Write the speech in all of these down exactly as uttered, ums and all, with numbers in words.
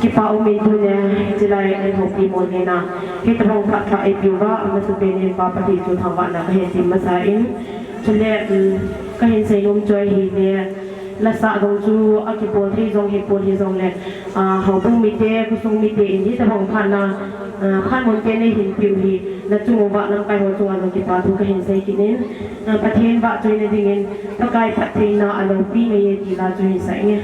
Kipa um in tuni, hiche lai in houpi mol hina, hitobang phat pha eipeuva, amasapen in Pa Pathen chu thangvahna kahin tem masa in, chule, um, kahin seinom chu ahile, lasah jong chu akibol thei jong hi pon hijongle, ah, houbung mite, khosung mite in hitobang phatna, ah, phat mun te neihin peuve, nachung uva lamkai ho chunga jong kipa thu kahin sei kit in, ah, Pathen vahchoina dingin, Pakai phattheina aloupi ngaiye ti la chu hin sei inge.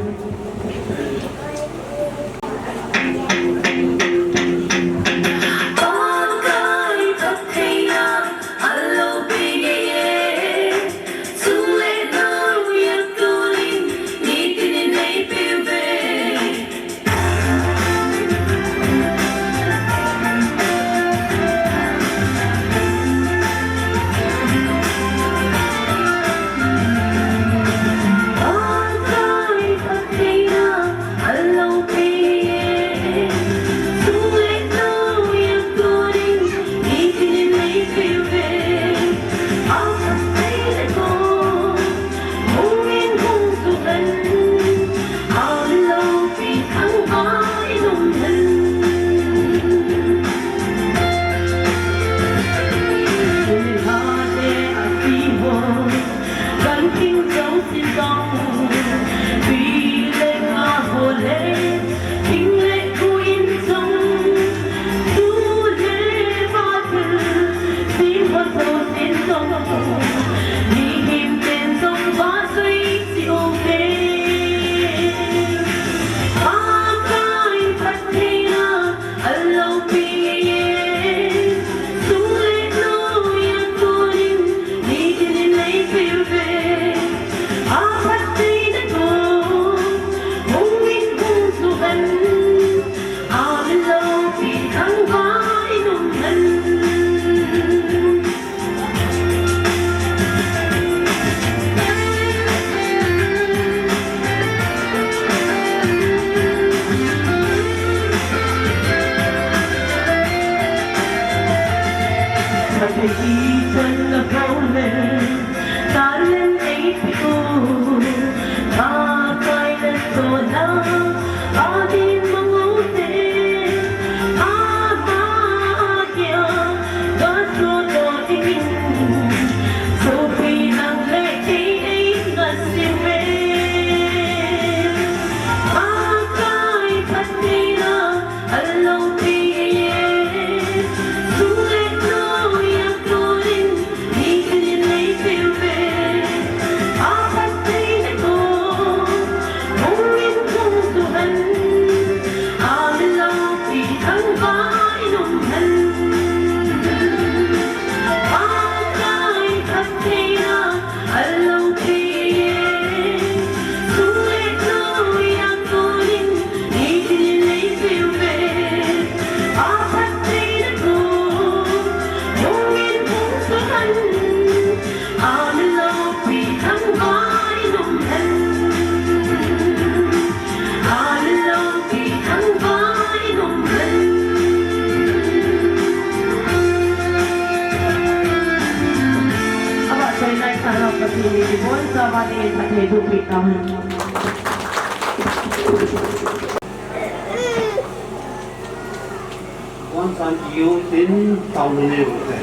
Wan san yu tin tau ni ne ru te.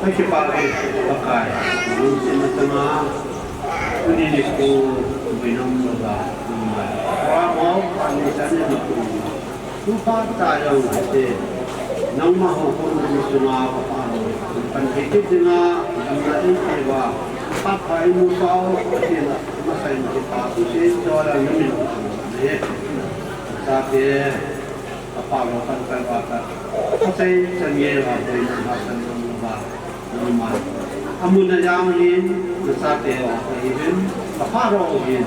Ka kipa ke Pakai, lungset na tama, tuni nikho, buinam lo ba, nungma. Wa mo, ani san ne ma ku. Tu pa ta yau te. Nangma ho ko ni suma pa pa lo. Pan ke ke dinga, nangma in te ba. Pa pa in mu sao, ke na, ma sai ni pa tu se, so la ni mi. Ne. Sa ke. Ka pa lo kan kan ba ta. Ka sei chan ye ba, dei na ha san lo ba. Nangma. Amun na yang hin, na sa te wa ka hi hin. Ka pa ro hin.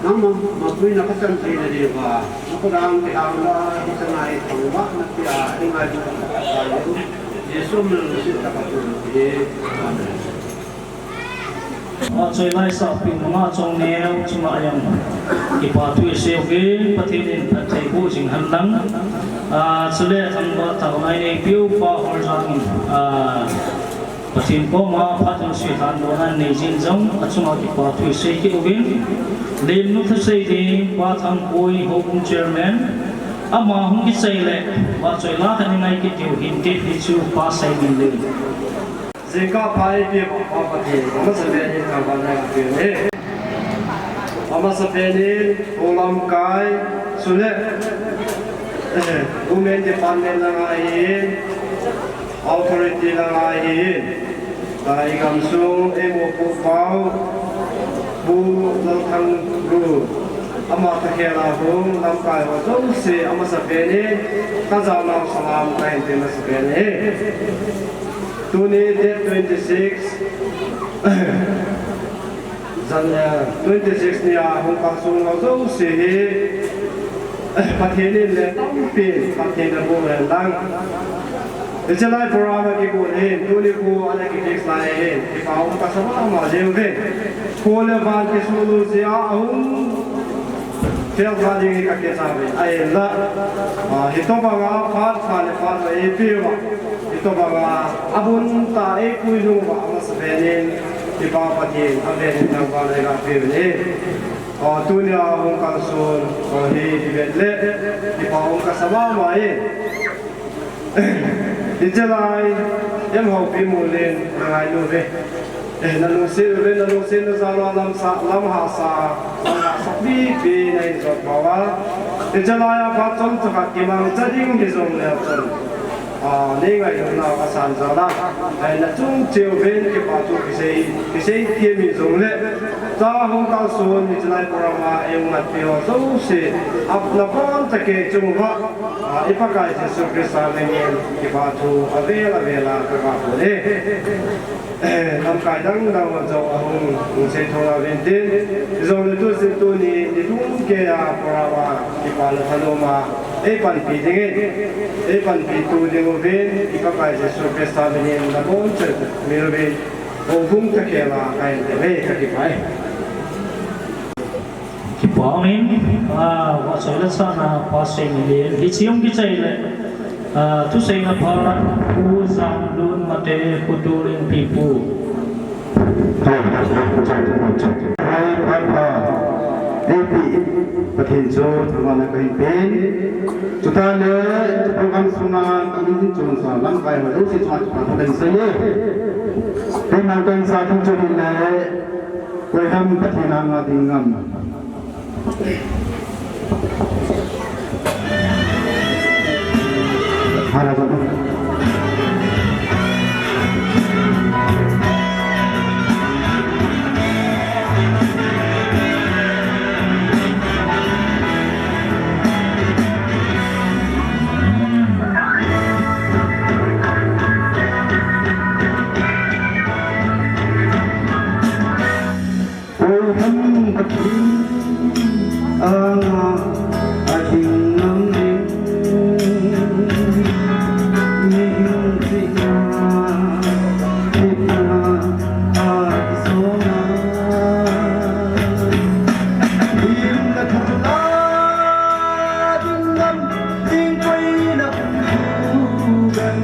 Nangma, ma pui na ka chan thei na di ba. Na ko dang te hang la, hi sa ngai thang ba, na ti a, hi ngai ba, ka sa yo. Jesu min si ta ka tu hi. Amen. Vahchoi laisahpi nunga chongneo chunga jong kipa thu isei uvin, Pathen in phatthei boh jing hen lang. Ah, chule thangvah taona inei peh u Pa Holjang in, ah, Pathen koma phat hung sei lhan lona nei jing jong achunga kipa thu isei kit uvin. Lemnu thusei ding Pa Thangkoi, Houbung Chairman, ama hung kichai le vahchoi la khat i ngai kit diu hinte, hichu Pa Seiminlen. Jingkah pha eipeh uva Pa Pathen, amasa pen in thangvahna eipeh uve. Amasa pen in, Pu Lamkai, chule, eh, Women Department langa ahin, Authority langa ahin, ah, i gamsung, eimopoh pau, Pu Lalthangru, ama thakhel a hung lamkai ho jouse, amasa pen in, kajaonau salam kahin pe masa pen in. Tuni date twenty-six, jan, eh, twenty-six nia hung kalson ho jouse hi, eh, Pathen in le tampi, Pathen in aboh hen lang. Hichelai program a kigon hin, tuni khu ana kifix lai hin, kipa um kasa mama jeng uve. Kho le van kisun lou jeh a ahung fel kha ding hi kakicha uve. Ahinla, ah, hitobanga phat pha le phat la eipeh uva, hitobanga abon tah eipui jing uva, amasa pen in, i Pa Pathen, avel in thangvahna iga pe uve. Ah, tunia hung kalson ho hi ivet le, kipa um kasa mama e. Hichelai, M. Haopimollen, na ngailu uve. Eh, na lungset uve, na lungsetna jal uva lamsa, lamhahsa, lamhahsa pipi nahin jot peh uva. Hichelai a phat chomcha khat kimangcha ding hijong leu chun, ah, nei ngailutnau asan jal a, eh, na chung cheh uvin kipa thu kisei, kisei them hijongle, cha hung kalson hichelai program a eihung ngatpi ho jouse, apna boncha kei chung uva, ah, i Pakai Jesu Christa minin kipa thu avel avel a kaga peh e. Eh, lamkai dang dang ho jong ahung, hung sei thou uvin tin, hijongle tuchin tuni, ni thum kei a program a, kipa le thanom a, eipanpi dingin, eipanpi tou ding uvin, i Pakai Jesu Christa minin nabonchauvin, Houbung thakhel a kahin tep e, kakipah e. Kipa umin, ah, vahchoi le chahna Pa Seiminlen, hiche hung kichai le, ah, thuseina pha, Pu Janglun Mate, Khutul Inpipu. Pathen chu thangvahna kahin pen. Chuteng le, program sunga kamin chonsa lamkai ho jouse chunga kipa thu kahin sei e. Tuni kahin sa thu chu ahile, Koiham Pathen anga ding ngam. Koiham Pathen anga ading ngam ding, mihing chihna, thina, akisona, himna thula ding ngam ding koina um ding.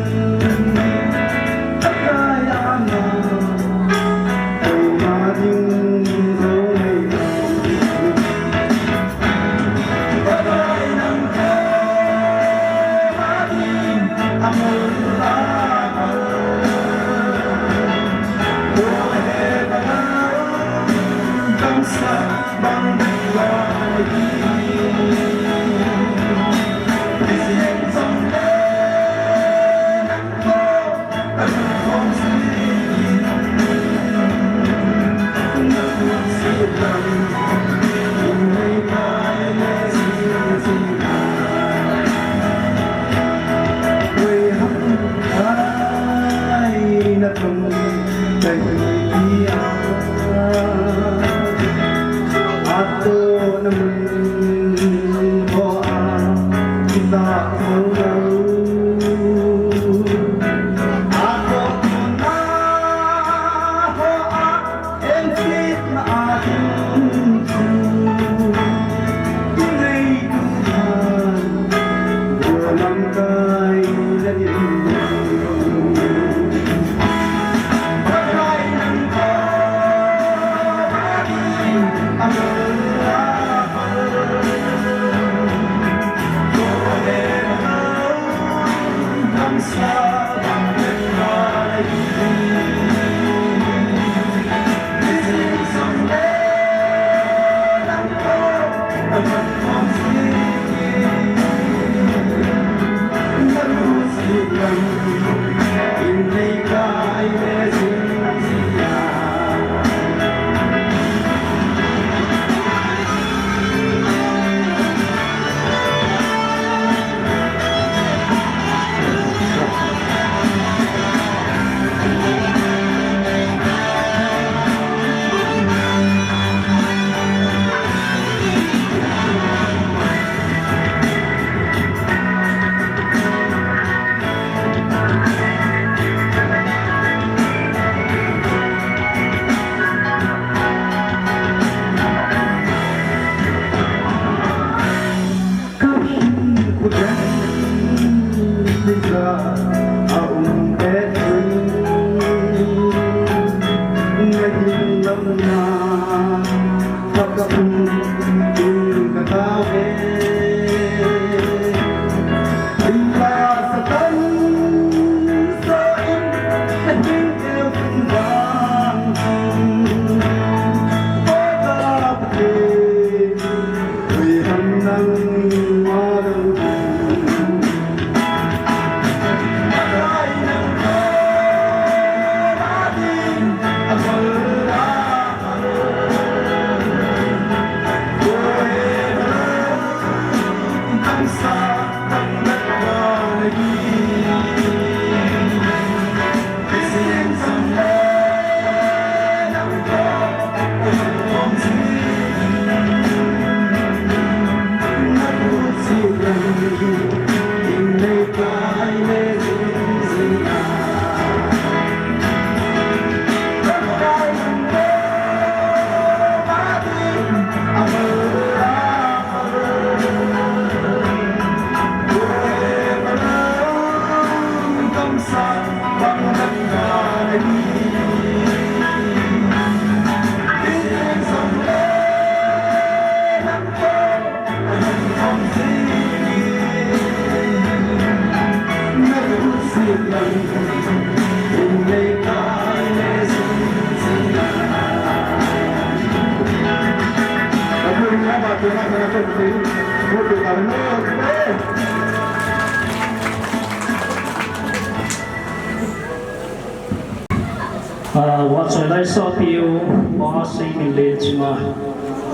Ah, Vahchoilai Sapiu, Pa Seiminlen chunga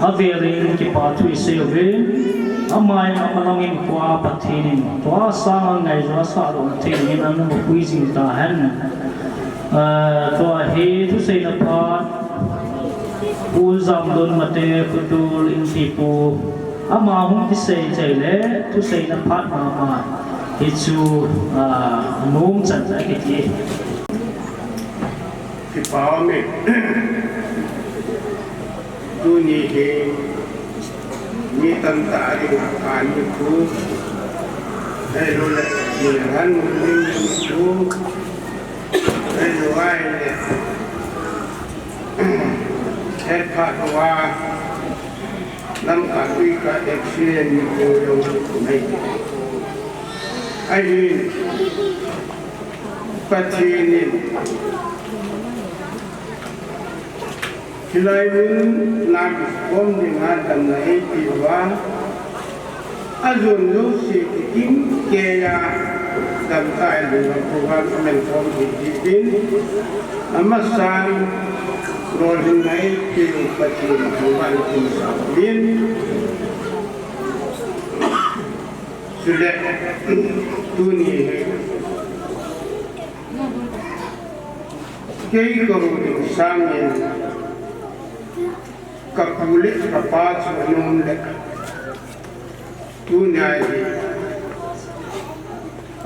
avelin kipa thu isei uve. Ama in, ama longin, Pa Pathen in tua sanga ngailua sah lou theina dingin ana mapui jing tahen. Ah, tua hi thuseina phat Pu Jamdon Mate Khutul Inpipu, ama hung kisei chai le thuseina phat mama hichu, ah, nom chan a kiti. Kipa ume. Tuni hi mi tamtah adinga phat nikho. Ahilouleh, mi lhan lim nikho. Ahilouleh, het phat uva, Lamka tui kah accident nikho jong um ahi. Ahin, Pathen in hilai mun a kikhom dinga damna eipeh uva, ajon jouse kigim keiya damtah in program aman khom kit jin, amasan lolhinna eipeu Pathen thangvahna in umsah uvin. Chule, tuni hi kei kahung ding sangin, kapu le kapa chu anom le, tunia hi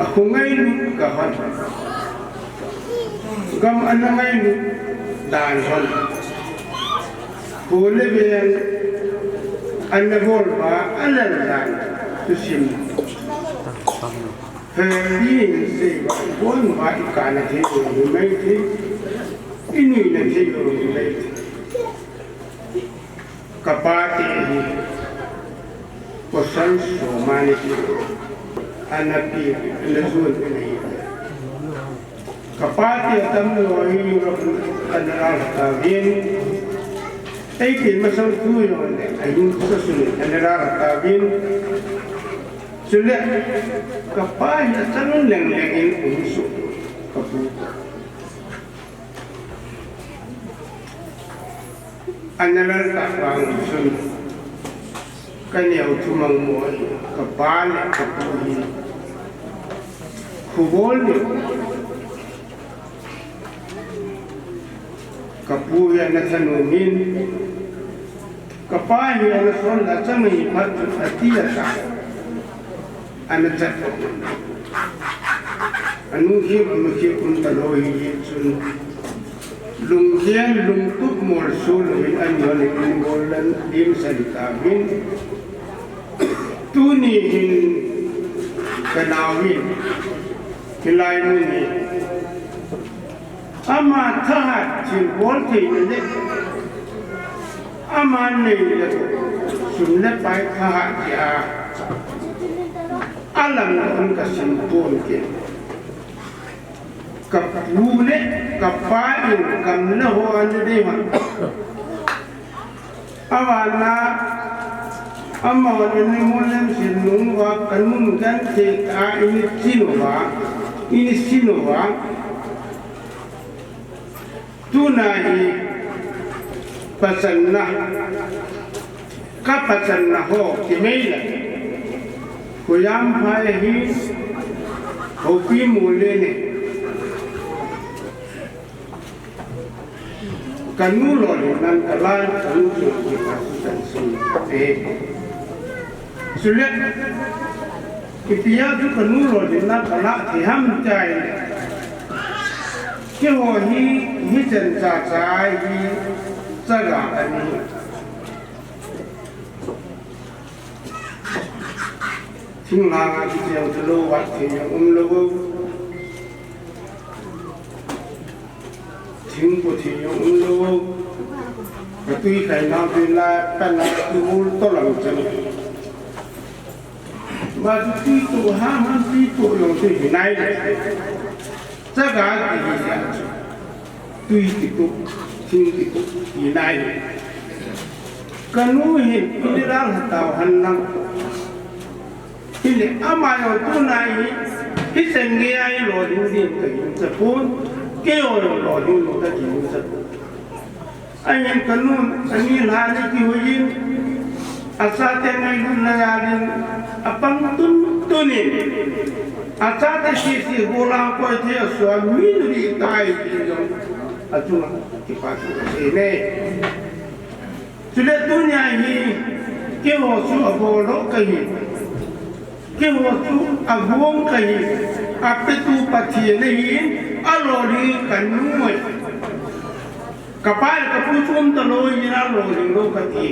akhongailut kahon, gam ana ngailut dan hon, kho le veng ana bol uva alal dan thusim, hepi in sei uva, ibon uva ikana thei u himai thei, inuina thei u himai thei. Kapate hi pasal somani ti, ana pi, ana jon ahi. Kapate atamjo hi Europe ana lhah tauvin, Eiti masang tu jong le, ahin sa sun, ana ra tauvin. Chule, kapa hi achang leng leng in um su, kapu. Ana lal ta vang sun, kaneo thumang mo, kapa le kapu hi. Khubol ni. Kapu hi ana thanom in, kapa hi ana sol a chang hi phat chun ati a ta. Ana chat. Anu hi ama hi kun ta lo hi chun. Lungkian lungtup mol su lo in an yon in bol lan lim sa di ta hin. Tuni hin ka nau hin. Hilai mun hi. Ama thahat thil bol thei na le. Ama nei le sum le pai thahat thei a. Alam na un ka sim pon ke. Ka pu le ka pa in kam le ho an de ma. Avana, ama hon ini mun lem sin nung uva, kanun kan te a ini sin uva, ini sin uva. Tuna hi pachanna, ka pachanna ho, ki mei la. Kuyam phai hi, hopi mu le ne. Kanu lolhinnan kala, kanu lolhinnan kala, kanu lolhinnan kala. Chule, ipi a chu kanu lolhinnan kala, thei ham chai. Keiho hi, hichan cha cha hi, chaga ani. Thinglhang a kicheng chu lou, vat thei jong um lou. Thingpu thei jong um lou. Ka tui khai nau tui la, pan a tu ul to lang chen. Ma tu tui tu ha, ha tui tu jong tui hi nai le. Chaga ti hi sia. Tui ti tu, thing ti tu, hi nai le. Kanu hi, ini dal ha tau han lang. Hile, ama jong tuna hi, hi senge a i lolhing ding kahin sa pon, keiho jong lolhing ding kahin sa pon. Ahin kanun, ani lha ni kihoiyin, achate ngailutna jal in, apang tun tun in, achate sese golang koi thei a sua min ri tai ti jong, achunga kipa thu kasei ne. Chule tunia hi, keiho chu abol lou kahi. Keiho chu agong kahi. Apetu Pathen ahin, alolhing kanu mai. Kapa le kapu chu um talou in alolhing lou kati.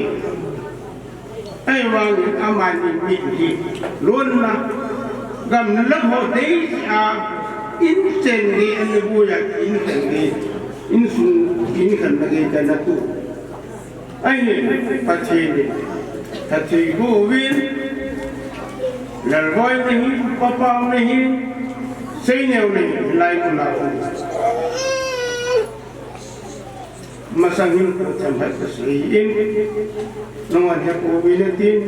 Ahivangin amani min hi lonna. Gam na lam ho dei a, in chen dei an le buya, in chen dei. In sung, in khan na dei ka na tu. Ahi, Pathen in, Pathen gu uvin, Lalboi nahi, Papau nahi, Seineo nahi, lai muna u. Masang hin ko chan hat ka sei in, nongan he ko uvin atin,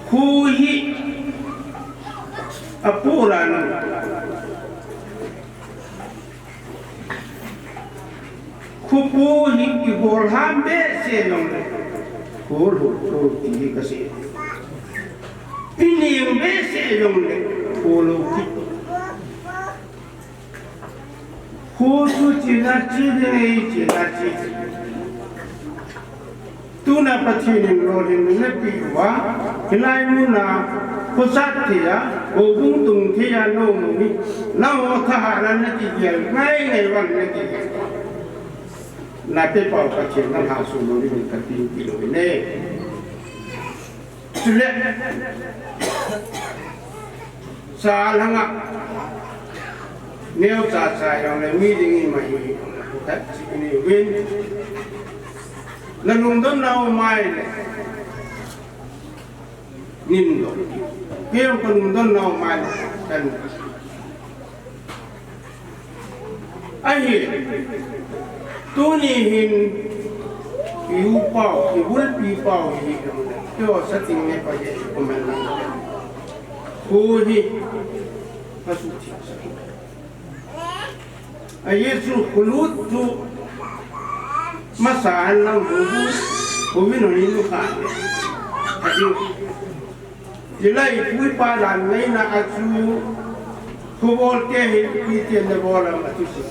khu hi, apu ra nang. Khupu hi ibol ham behseh jongle, khol ho, khol ti hi kasei. Ineng behseh jongle, khol ho ki. Khu chu china chi ding ahi, china chi. Tuna Pathen in lolhinna napeh uva, hilai muna khosat thei a, houbung tung thei a naum u hi, nangho thahatna nakigel ngai ngai vang nakigel. Napeh pau Pathen nalhahsam lou ding in kating kit u ahi. Chule, sa langa, neocha cha jong le mi ding ima hi, tat chi ni win. Na lungdon nau mai le. Nin lo. Kei jong ka lungdon nau mai le. Kan. Ahi. Tuni hin. I upa u, i bulpi pa u hi, i ho sa ting ne pa hi, i comment lang. Khu hi, ka su thi sa. A Jesu khulut chu masa an lang bu bu, bu min honi nu kha. Ati. Hilai i pu i pa dan ngaina a chu, khubol te hi ipi ti na bol am ati chu.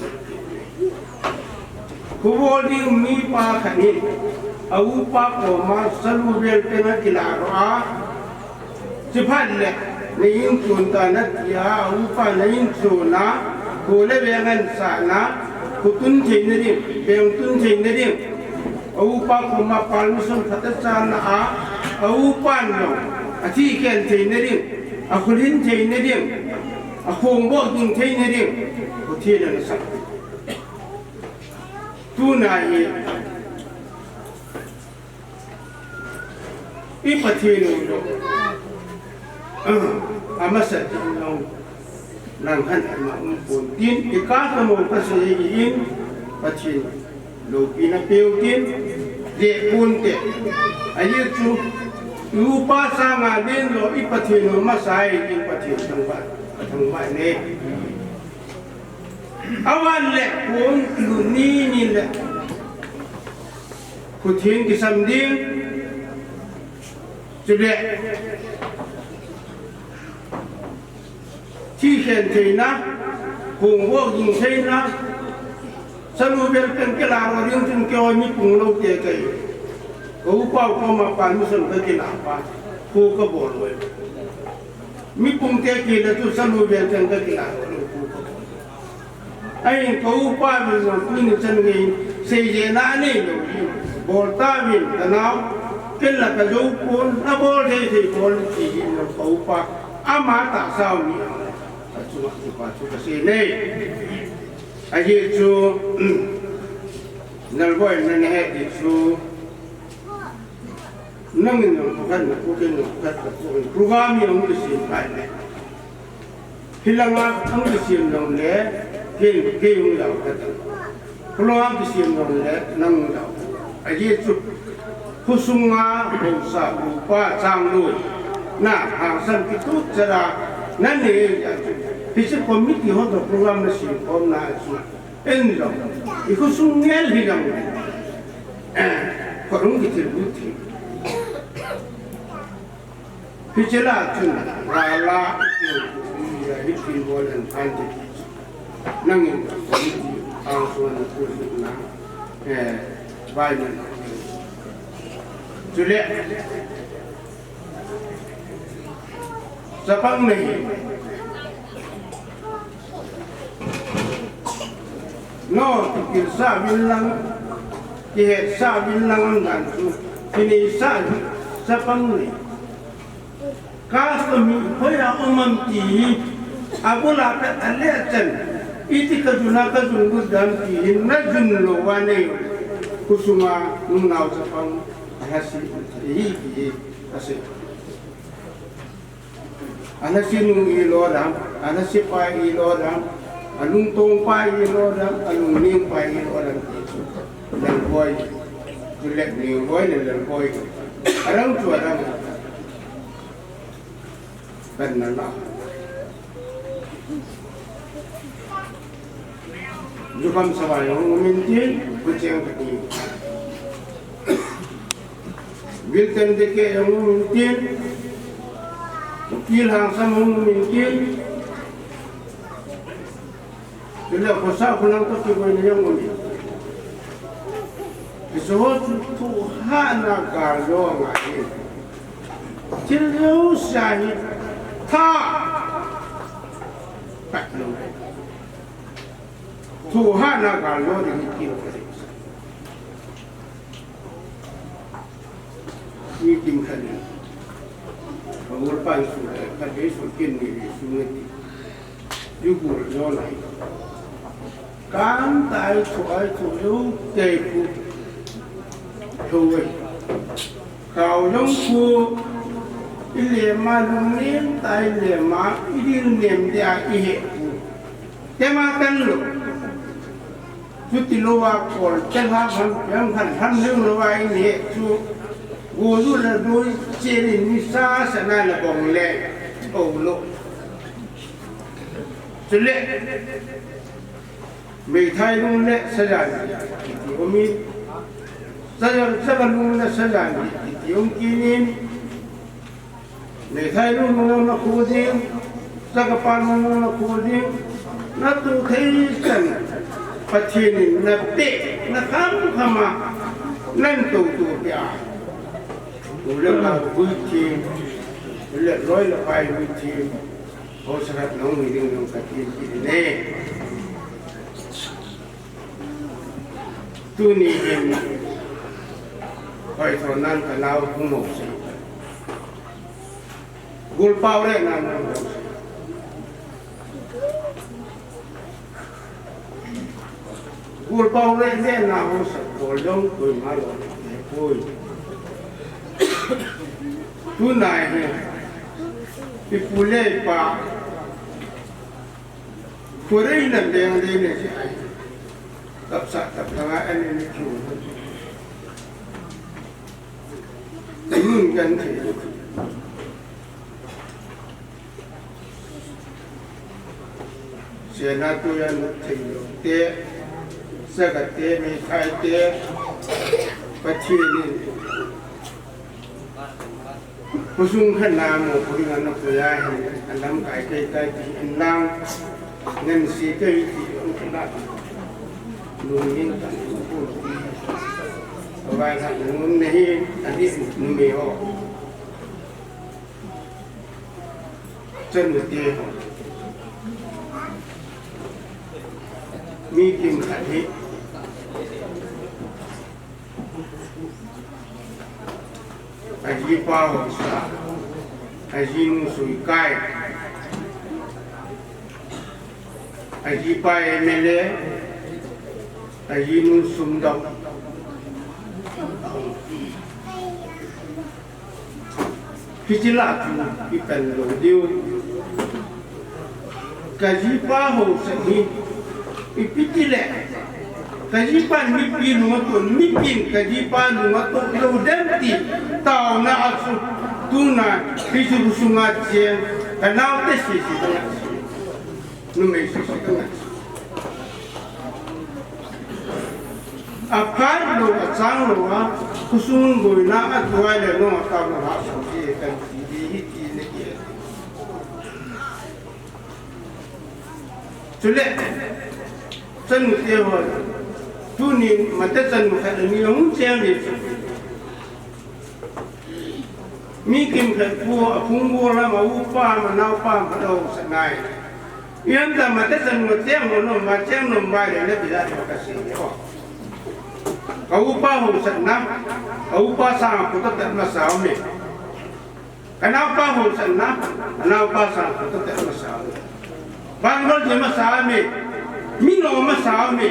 Khubol ding mipa khat in, a upa koma salu bel peng akilah doh a, chuphat le, na inchon tan ati a, a upa na inchon a, kho le veng ahin sah na, kho tun theina ding, veng tun theina ding. A upa koma permission khat achan a, a upan jong, athi khen theina ding, akhulhin theina ding, akhong boh ging theina ding, kho thil ana sah. Tuna hi, i Pathen u jong, ah, amasa ding jong, nang khan ama um pon tin, i ka ka mo ka sei in, Pathen loupina peu tin, le pon te. Ajeh chu, i upa sanga len lo, i Pathen u masa ahi tin, Pathen thangvah, thangvah ne. Avan le, kong lu ni ni le. Khuthin kisam ding. Chule. Thi khen theina. Kong wo ging theina. Salu bel peng kila ro ding chun kei ho ni pung lo te kai. Ko u pau ko ma pa ni san ka kila pa. Ko ka bol lo. Mi pung te kila chu salu bel peng ka kila ro ding ko ka bol. Ahin ka upa min jong tuni chan gei in seijeh na anei lou hin, bol tauvin ka nao, ken la ka jou pon, na bol thei thei bol ti hin jong ka upa, ama tahsa u ni, achunga kipa thu ka sei nei. Ajeh chu, Nalboi nana het ding chu, nangin jong pukhat na pu, ken jong pukhat ka pu, program hi hung kisem kai le. Hilanga hung kisem jong le, ken, ken jong jao khat. Program kisem jong le, nang jao. Ajeh chu, khosunga, haosa, upa, changloi. Na, hangsam kitup chara, na nei, ajeh chu. Hiche committee ho toh program na sem khom na chu. Ken jong, i khosung ngel hi jong, eh, khorung kithil lut hi. Hiche la chun, la la, i, i, i, i, i, bol an phan ti. Nangin, i, i, ang suan na ku hi na, eh, vai na. Chule, chapang nei. No, kipilsah uvin lang, kihetsah uvin lang, dan chu, kineisah uvin, chapang nei. Ka, ka mi, hoiya um am ti, abul a ka, ale chan, iti ka jun a ka jun lut dam ti, na jun lou va nei, khosunga, nungnao chapang, alhasi, hi, hi, asei. Alhasi nu iloram, alhasi pa iloram, alungtong pa iloram, alungning pa iloram. Lalboi, tulek ni boi le lalboi. Arang chu arang. Kan na la. Jukham savai hung um intin, kucheng kati. Wilton Deke hung um intin, Pil Hangsam hung um intin, chule khosa kholang toh kiboina jong um in. Hiche ho chu thuhahna gal jong ahi. Thil jouse hi tha. Pat lou. Thuhahna gal jo ding hi kilo ka ding. Mi kim khat in. Ka ul pan su le, ka be su kin ni ni su ni ti. Yu gu jo lai. Kan tai thu ai thu yu te ku. Thu wei. Kau jong khu, i lema lungnem tah, i lema, i lungnem dia i he khu. Tema tan lou. Chuti louva kol te lha ham piang khan ham ring louva in he chu. Golu la doi che ni ni sa sa na la bong le. O lo. Chule. Meithai lung le sajan kiti um in. Sajan, sajan lung le sajan kiti um kinin. Meithai lung lung na khu ding, sakapa lung lung na khu ding, na tu thei chan, Pathen in na pe, na kham kham a, nan tu tu pia. Tu le ka vui thi, le loi le pai vui thi, ho sakat nong mi ding nong ka ti ti ne. Tuni hin, hoi tho nan ka nau hung mo se. Gul pau le nan hung mo se. Gul pau le le na ho sa ko long ko ma lo ne ko. Tunai hi. Ipu le ipa. Kureina deng deng ne si ai. Tap sa tap langa ani ni chu. Nun kan thei. Sena tu yan thei lo te. Saka te, meithai te. Pathen in. Khosung khat na mo khosung ana puya hin, a lamkai kai kai ti in lang, ngan si kai ti ong kila. Lungin ta ko ti. Vai khat ngun nahi, adi numi ho. Chanu te ho. Mi kim khat hi. Ajipa hausa, ajinu suikai, ajipa M L A, ajinu sumdong. Hiche lah chu ipan lou diu. Kajipa hausa hi ipi ti le. Kajipa mipi nunga tu, mipin kajipa nunga tu lou dem ti. Taona a chu tuna hiche sunga cheng. Kanao te sisi kanga. Numei sisi kanga. Aphat lou, achang lou a, khosung boina a tuai le nung a kam lou a, so ti kan ti di hi ti ne ki. Chule, chanu te ho, tuni mate chanu khat ni hung cheng ni. Mi kim khat pu a phung bol lam a upa ma naopa ma lo sa nai. Iam da ma te san mo cheng mo no ma cheng no ma le le bi la ka si ni ho. Ka upa ho sa na. Ka upa sa ko ta ta ma sa mi. Ka naopa ho sa na. Ka naopa sa ko ta ta ma sa mi. Bang lo je ma sa mi. Mi no ma sa mi.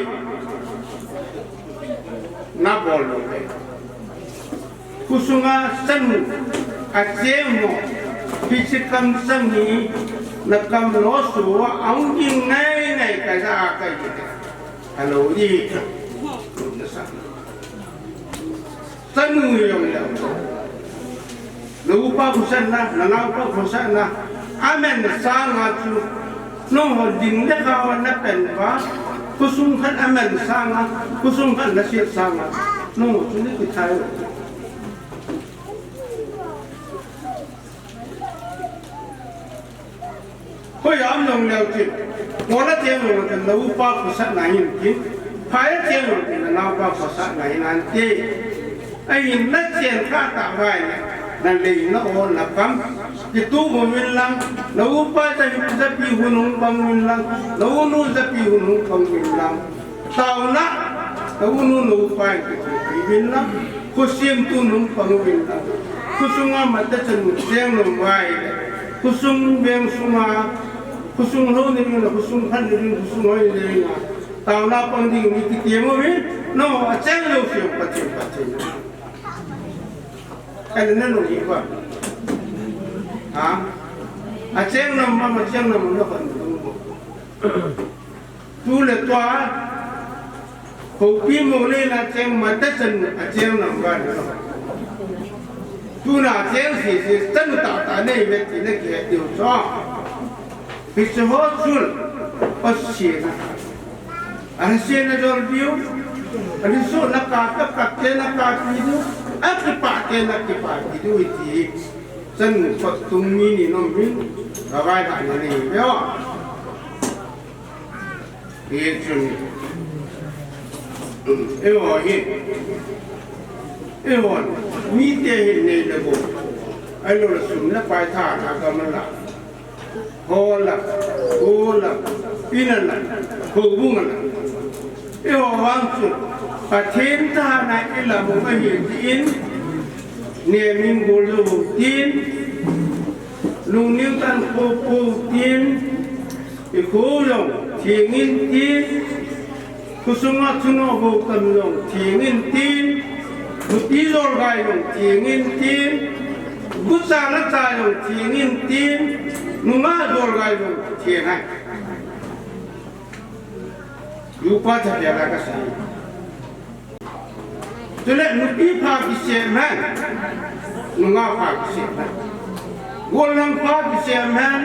Na bol lo le. Khosunga chanu, acheng mo, hiche kam chanu, na kam lo so, aung ding ngai ngai ka ja ka ji. Hello, ji. Chanu jong le. Na upa khosatna, na naopa khosatna, amen sanga chu, nangho ding le kha na pen pa, khosung khat amen sanga, khosung khat na siet sanga, nangho chu ni kithai. Hoi am long leo chin. Mola cheng long chin, na upa khosatna hin chin. Phai cheng long chin, na naopa khosatna hin ante. Ahin na chen kha ta vai le. Na lei na o na kam. Kitu uvin lang. Na upa ja hi japi hun hung pang uvin lang. Na unu japi hun hung pang uvin lang. Taona, na unu na upa in kiti uvin lang, khosemtu nung pang uvin lang. Khosunga mate chanu cheng nung vai le. Khosung veng sunga, khosung lou ni vin la, khosung khan ni vin, khosung hoi ni vin la. Taona pang ding ni kiti uvin, no, acheng lou siu Pathen, Pathen. Kani na nung hi ba. Ha? Acheng nam ma, acheng nam ma, no, khan ni vin. Tu le tua, Khopi mong le na cheng mata chan a cheng lam ba na. Tuna cheng si si chan ta ta nei ve ti na ki he tiu cho. Pi se ho chun. O si na. A si na jol biu. A ni so na ka ka ka te na ka pi du. A ki pa te na ki pa pi du ti. Chan mu khot tung mi ni nom mi. Ka vai ta na ni ve o. Hichun, eiho hi, eiho, mite hin nei le gou, ahilouleh sum le pai tha na gam a la, hol a, kol a, in a la, houbung a la. Eiho vang chu, Pathen tha na i la mo ka hi in, ne min gol lo tin, lungning kan ko ko tin, I kho jong theng in tin, khosunga thunoh bou tam jong theng in tin, nupi jolgai jong theng in tin, gucha nacha jong theng in tin, nungah jolgai jong theng hai. Yupa tha pia la ka sei. Chule nupi pha kisem hen, nungah pha kisem hen, golhang pha kisem hen,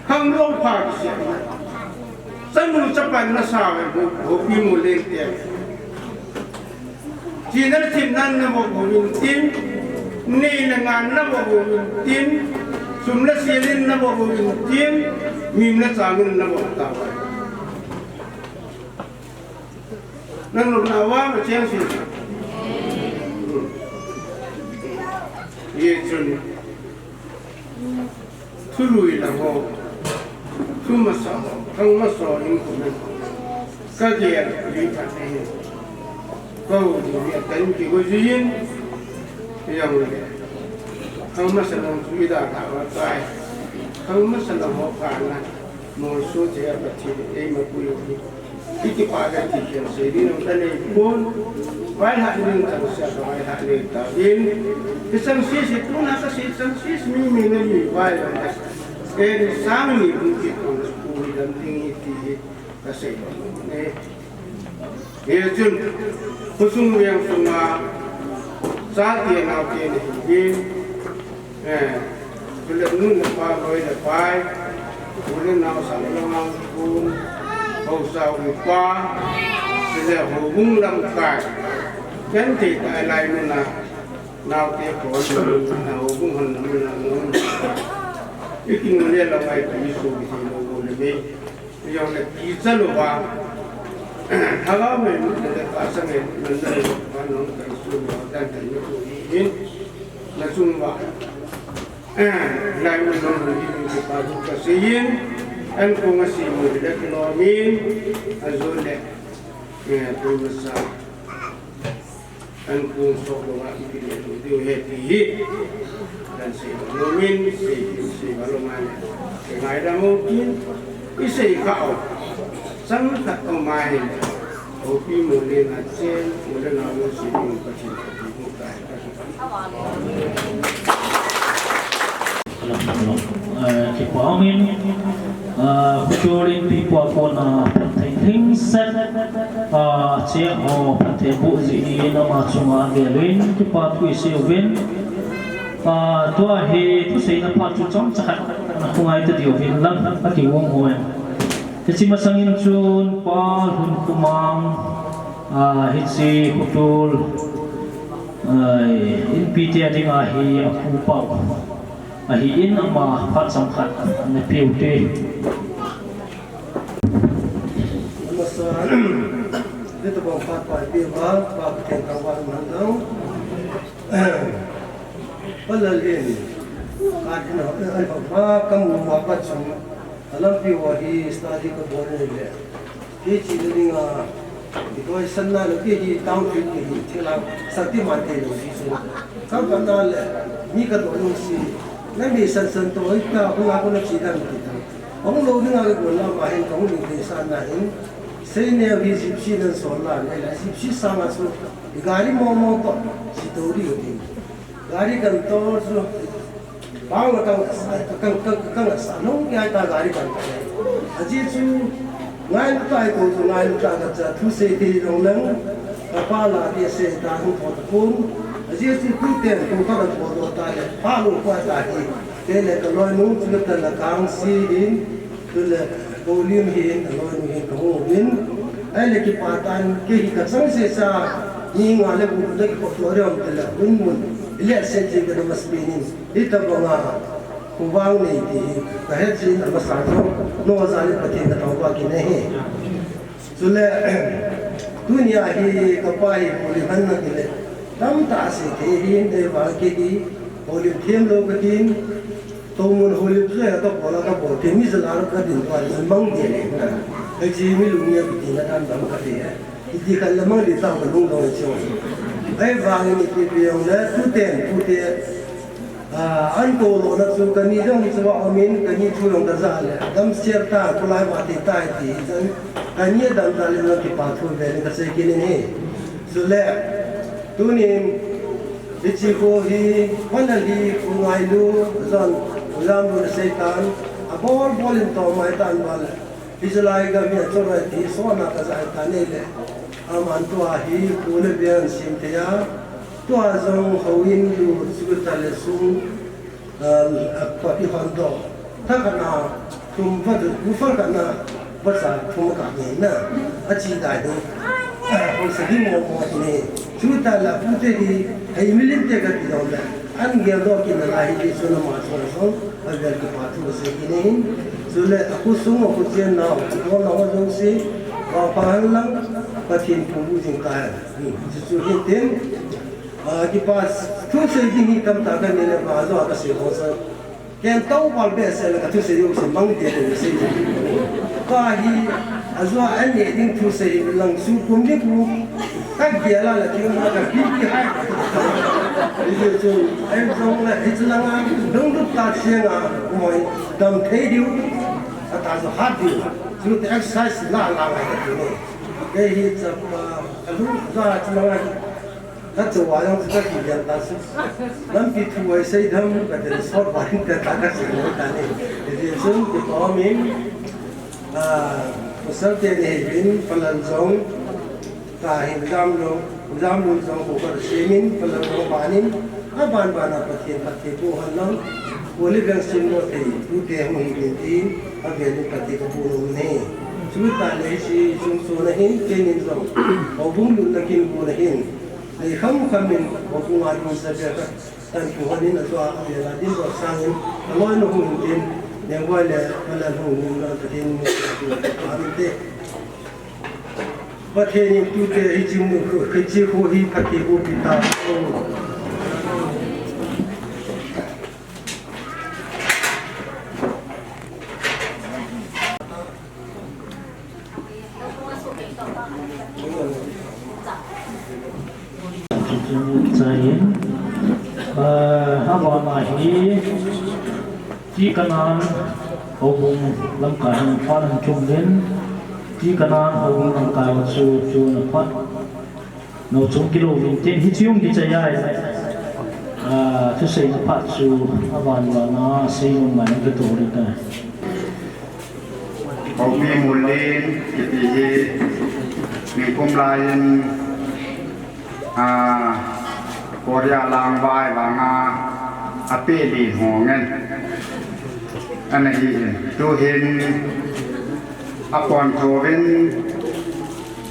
khanglou pha kisem hen. Chanu chapan nasa ve, ho, hopi mo leng te. China le thimnan nabol uvin tin, neina ngan nabol uvin tin, sum le sil in nabol uvin tin, mim le chang in nabol tauve. Nang lupna vang a cheng si. Hichun. Thului la ho. Thu masa ho. Khang masa ho in ko men. Ka gel li ka te. Ko di mi a tan ki ko jin. Yang le. Khang masa lang thu i da da wa tai. Khang masa lang ho ka na. Mol so che a pa che ei ma ku yo. Hiti pa ka ti khen sei ding jong ka nei pon. Vaihah ding changseh ka vaihah nei tauvin. Hiche changseh se tuna ka sei changseh mi mi na ni vai jong ka. Ei sang ni bung kit kong pu hi dam ding hi ti hi ka sei lou ne. Hichun khosung veng sunga chate naote na hi ding. Eh, chule nu le pa, loi le pai, u le nao, sang le nao, kum, haosa upa, chule houbung lamkai. Genthei tah a lai mun a, naote kon mun a, houbung hon mun a, mun a. I kinu le lamkai, i su kithei lou le mei. Jong le kicha louva. Hava me le ka sa me, man le pa nong ka su lo dan tan me ko in. Na chung va. Lai mun nong ri ni kipa thu kasei in. An ko nga si mo le kilo min. Ajo le. Eh, tu sa. An kung sok louva ipi le tu diu ahi ti hi. Kan sei lou min, sei kin, sei va lou mai. Sei ngaidam u kin, i sei kha u. Chang khat u mai hin. Hopi mo le na chen, mo le na mo sei kin Pathen ka ti mu tai. Eh, kipa umin, ah, Khuchol Inpi pa kona phatthei lhingset, ah, cheng ho phatthei boh jeh in ama chunga gelin kipa thu isei uvin. Ah, tua hi thuseina phat chu chomcha khat na khongai ta diuvin lang ati vang uvin. Hiche masangin chun Pa Lhunkhomang, ah, hiche Khuchol, ah, Inpi te dinga hi apu pau. Ahin ama phat chomkhat na peh u te. Amasa, hitabang phat pa peh uva, Pa Pathen thangvah in umhen lang. Pa Lal in, ka din a, eh, eh, pa kamu ma pa chung, alampi uva hi study kabol le. Hiche le dinga, i koi san na le, hiche town field hi, thila, Shaktiman thei lou si su. Kam pa na le, mi kadoh lou si, na mi san san to, i ka, ko la ko na chi dan ti ta. Hung lou dinga le ko la ma hin, hung ni te san na hin. Sei ne hi Gypsy nan sol la, ne la Gypsy sanga su, i gari mo mo to, si to di ko ti. Gari kan to chu, bang la kang, kang, kang, kang sa, nung ya ta gari kan to. Ajeh chu, Ngailu tai ko chu ngailu ta ka cha thu sei thei jong leng, ka pa la ti sei ta hung thot pon. Ajeh chu tuten ko ka da ko do ta le, pa lo pa ta hi. Kei le ka loinu chu ta la kang si hin, tu le ko lim hin, ka loinu hin ka ho hin. Ai le kipa tan kei hi ka chang se sa, ni nga le bu le ko to re om te le, mun mun. Ile se ji ka da mas pinin. Hitabanga, khuvang nei ti hi, ka het jin amasa jong, no jal in Pathen ka thangvah kit ahi. Chule, tunia hi ka pa hi houlim han na kile, tamtah asei thei ahin, ahivang kei hi, houlim them lou ka tin, tomun houlim chu ka bol a ka bol thei, mi jal a ka din pa, mang de le na. Ka chi mi lung nia ka tin na dam dam ka ti he. Hiti khat le mang di tau ka lungdong chu. Ahivangin ipi pi jong le, tuten, tute, ah, an ko lona chu kani jong chu va om in, kani thu jong ka ja le. Damsel ta, kulai va ti tai ti chan, kani dam ta le na kipa thu ve le ka sei kit in ahi. Chule, tunin, hichi ko hi, hon a hi, ko ngailu, jon, lam lu na sei tan, a bol bol in to mai tan va le. Israel gam hi a chawlai ti sawna ka zai ta nei le. Aman tua hi pu le bia an sim thei a. Tua zong ho in lu chu ta le sung, ah, a pa i hon do. Tha ka na thum va du, bu fa ka na va sa thum ka ni na. A chi dai do. Ah, ho sa di mo mo ni. Chu ta la pu te hi, hei milim te ka ti do le. An gel do kin na la hi ti su na ma su na song. A vel kipa thu ka sei kit in, chule a khosung a khochen nau, kibol nau a jong si, vangpha hen lang, Pathen pumbu jing ta hen. Chu chu hitin, ah, kipa thu sei ding hi tamtah ka nei le, va jo a ka sei ho sa. Ken tau val behseh le ka thusei u sei mang te le sei. Ka hi, a jo a ne ding thusei lang su kum ni ku. Ka gel a le thil ma ka pi pi hai. Hichu, ai jong le, hichu langa, lunglut ta siang a, umoi, dam thei diu, a ta jo hat diu. Chu te exercise la la ngai ka ti ni. Kei hi chapa, ka lu, ja chu langa, ka chu wa jong chu ka ki gel ta su. Lampi thu ai sei dam, ka te sot wa hin ka ta ka sei lo ta ni. Hichu, ki pa min, ah, pasal te ni hin, palan jong, Ka hin jam lo, jam lo jong ko ka simin, ka lo ko panin, a ban ban a Pathen phat thei boh hen lang, ko le veng sim lo thei, tute hung hi din tin, a velin Pathen ka boh lo ne. Chu ta le hi si sung so na hin, kenin jong, ko bung lut na kin ko na hin, nei kham kham in, ko bung a dun sa be ka, tan ku hanin a tua, a vela din ro sangin, a loi na hung tin, ne wai le, a la hung hung na Pathen ni, a min te. Pathen in tute hiche mu, hiche kho hi phatthei boh pi ta. Chai in, eh, abana hi, Tikanan, houbung lamkai hin phat ahin thum uvin, Tikanan, houbung lamkai chu, chu na phat. No chung kilo uvin tin, hiche hung kichai a, ah, thusei na phat chu, aban bana, sei nom ngai na kito ri ta. Houpi Mulin, kiti hi, ningkum lai in, a, Korea lang vai vanga a pe li hong en. Ana hi in. Tu hin a pon tho vin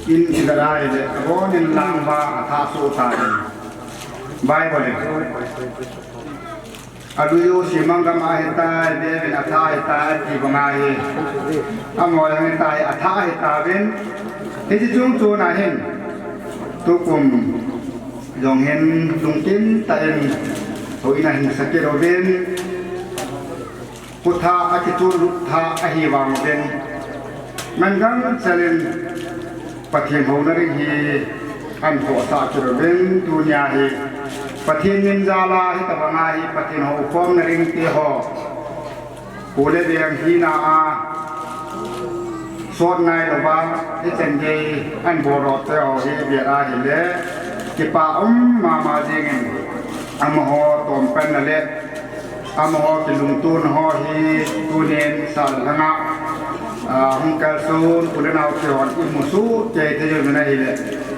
in i da lai le a bon in lang va a tha su ta in. Bible in. A lui u simang gam a hitai, David a tha hitai, ti banga hi. A moi ang hitai, a tha hitai vin. Hiche chung chun a hin. Tukum jong hin lungkim tah in. Houin a hin sakit uvin. Khut tha a kichun lut tha ahi vang uvin. Ngan gam chalin. Pathen houna ding hi an khohsah kit uvin tunia hi Pathen min jal a hitabanga hi Pathen houkhomna ding te ho. Pu le veng hina a sot ngai louva hichan gei an bol doh te ho hi vet a hile kipa um mama jingin amaho tompanna le amaho kilungtona ho hi tunin sal langa Ah, hung kalson, u le nao te hon imu soh kei thei uvin ahile,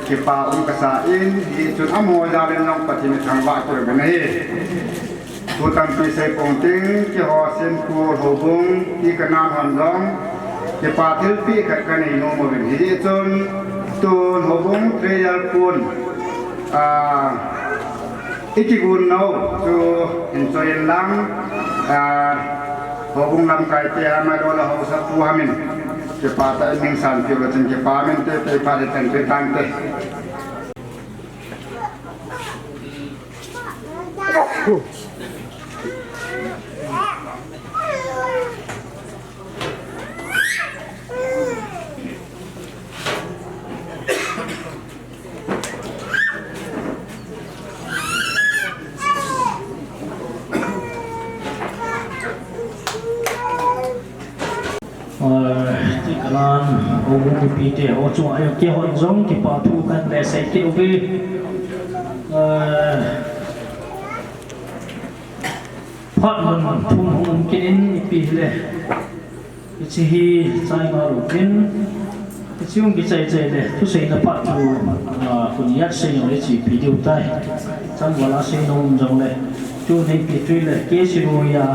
kipa um kasa in, hijeh chun amaho jal in jong Pathen ithangvah kit uvin ahi. Thu tampi sei ponting, keiho Saint Paul houbung, i kanan hon jong, kipa thilpeh khat kanei nom uvin. Hijeh chun, tun houbung treasurer pun, ah, i kigon nau chu hin choi in lang, ah, houbung lamkai te ham ahilou le haosapu ham in, kipa tah in min san peh u le chun kipa min te te pha le chan pe tang te. Ah, ti kanan, houbung mipite ho chunga keihon jong kipa thu kahin sei kit uve. Ah, phat mun thum hung um kit in ipi hile. Hiche hi chai ngal u tin, hiche hung kichai chai le, thuseina phat chu, ah, khut ni a sei jong le ipi diu tai. Changval a sei nom jong le, chu nei pi tui le, K C Roy a,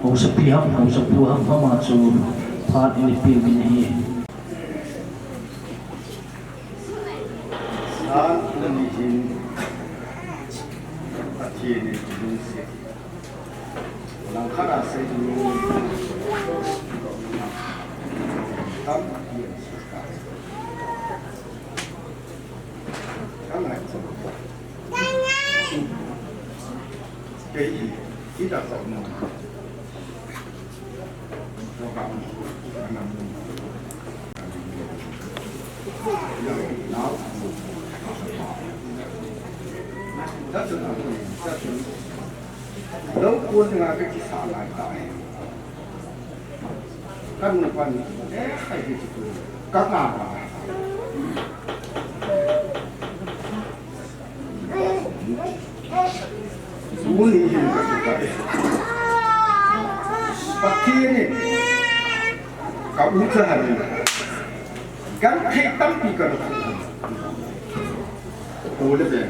haosapi ham, haosapu ham, ham a chu phat in ipi min hi. San le ni hin, Pathen in lungset. Langkhat a sei nu tam a kian sut ka. Ka ngai ko. Kei hi, hi da ko no. Ko ka. Ka na mu. Ya, na. Da su na. Da su. Lou kon nga ka kisah lai ta e. Ka nu pan, eh, hai ki tu. Ka nga ba. Tuni hin ka tu ka e. Pathen in ka u cha han. Genthei tampi ka na tu. Ko le be.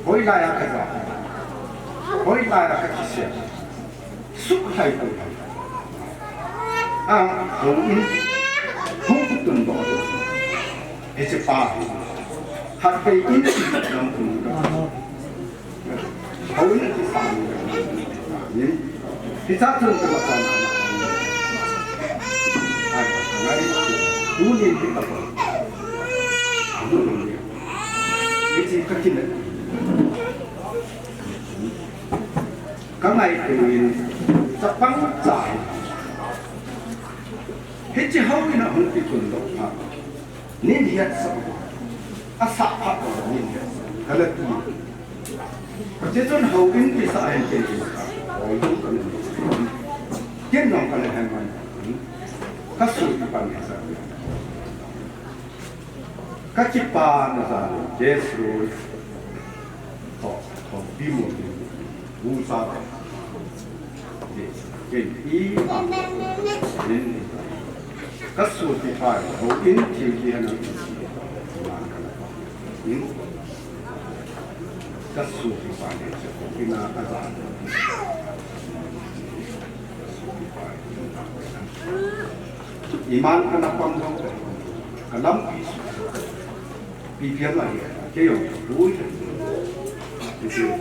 Hoilai a ka ja. Hoilai a ka kisel. Suk hai ko hai. A, houin. Hung tun doh. Hiche pa. Khatvei in lam tun doh. Houin ti pa. Ni. Hiche chun ka pa. Ai, ngai. Tunin hi pa. Hiche ka kin. Ka ngaito in, chapang cha hi. Hiche houin a hung kitun doh phat. Nin hiat sa. Asah phat nin hiat sa. Ka la ti. Hiche chun houin kisah hin ken kisah. Houin ka nin. Ken nong ka le hai man. Ka su ki pan sa. Ka kipana jal, Jesu. Tho, tho, bi mo, bu sa. Ken i, a, nin, ka su ti pai, houin thil ti han, nin, ka su ti pai, houin a, a jal. Ka su ti pai, iman ka na pang jong, ka lampi su. Pi pian lai, kei jong ka pui. Pi pian.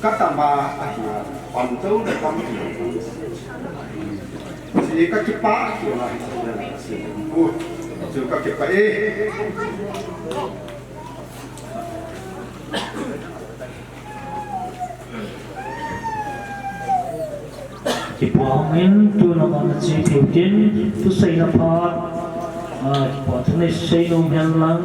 Ka tama ahi, pan chou le pan. Si ka kipa ahi, si ka kipa e. Kipa hongin, tuna kana che thei u tin, thuseina phat, ah, kipa thu nei sei nom hen lang.